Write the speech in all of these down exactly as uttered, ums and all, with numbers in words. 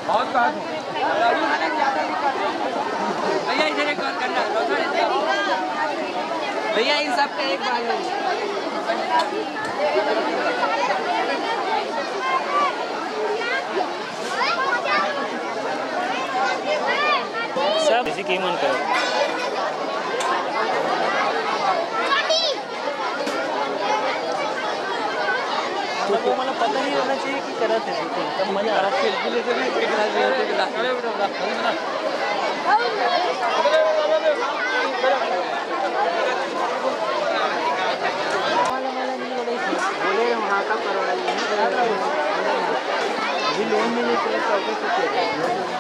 बहुत बात हो। भैया, इधर एक बार करना, रोशन, इधर। भैया, इन सब पे एक बार नहीं। सब इसी की मन करो। तो, तो मतलब पता नहीं रहना चाहिए कि करत है shooting, तब मजा आता है। बोले वहाँ का करवा लेंगे। अभी लोन में नहीं चला, तो कैसे किया जाएगा?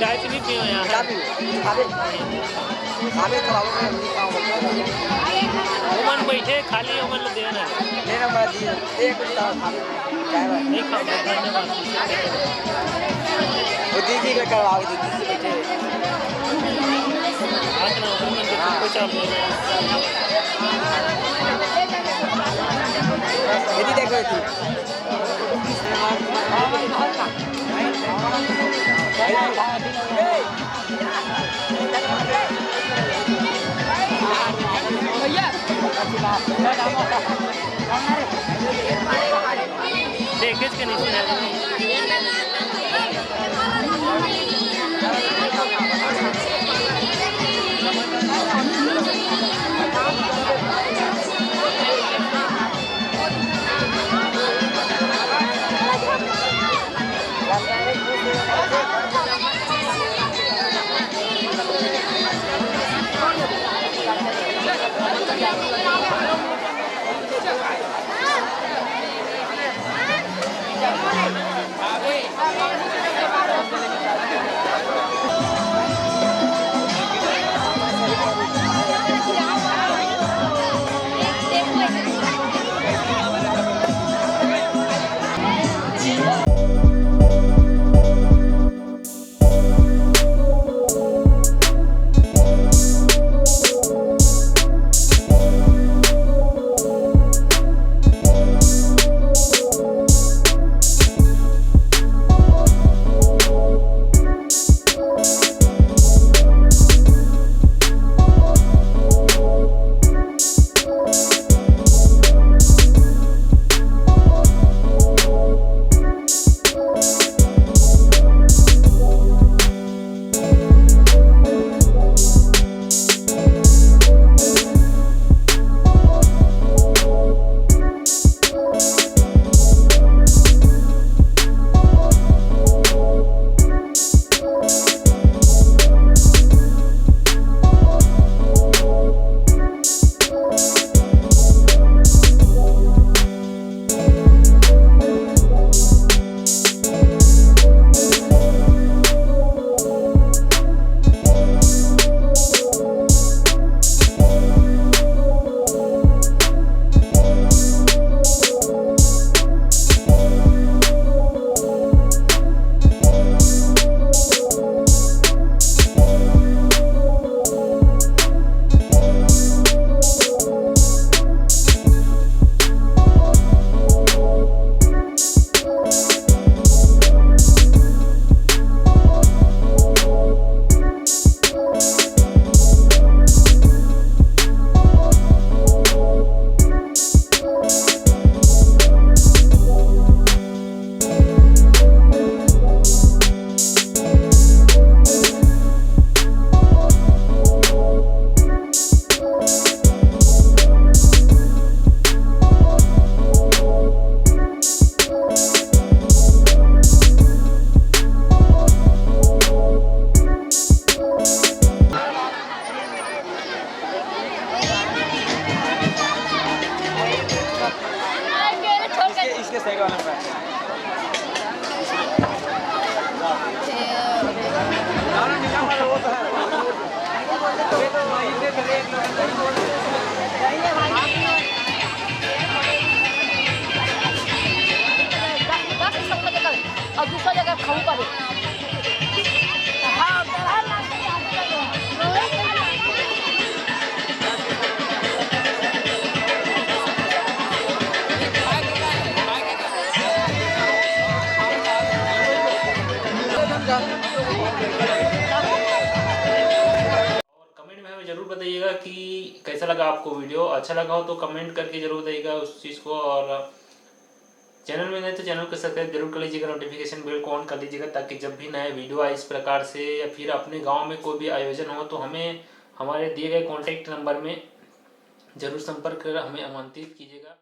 चाय तो नहीं पियो यहाँ। चाय पियो। खाबे। खाबे खवाबो में नहीं खाओ। ओमन बैठे खाली, ओमन ला देना है। लेना मत दियो। एक दाव खाबे। चाय वाला। नहीं खाओ, धन्यवाद। वो दीदी के करवाओ, दीदी से बैठे। आज ना, ओमन के तुमको चाप नहीं। दीदी देखो तू। देखेच के नहीं सुना। और कमेंट में हमें ज़रूर बताइएगा कि कैसा लगा आपको वीडियो। अच्छा लगा हो तो कमेंट करके ज़रूर बताइएगा उस चीज़ को। और चैनल में नए तो चैनल को सब्सक्राइब जरूर कर लीजिएगा, नोटिफिकेशन बेल को ऑन कर लीजिएगा, ताकि जब भी नया वीडियो आए इस प्रकार से या फिर अपने गांव में कोई भी आयोजन हो तो हमें हमारे दिए गए कॉन्टैक्ट नंबर में ज़रूर संपर्क कर हमें आमंत्रित कीजिएगा।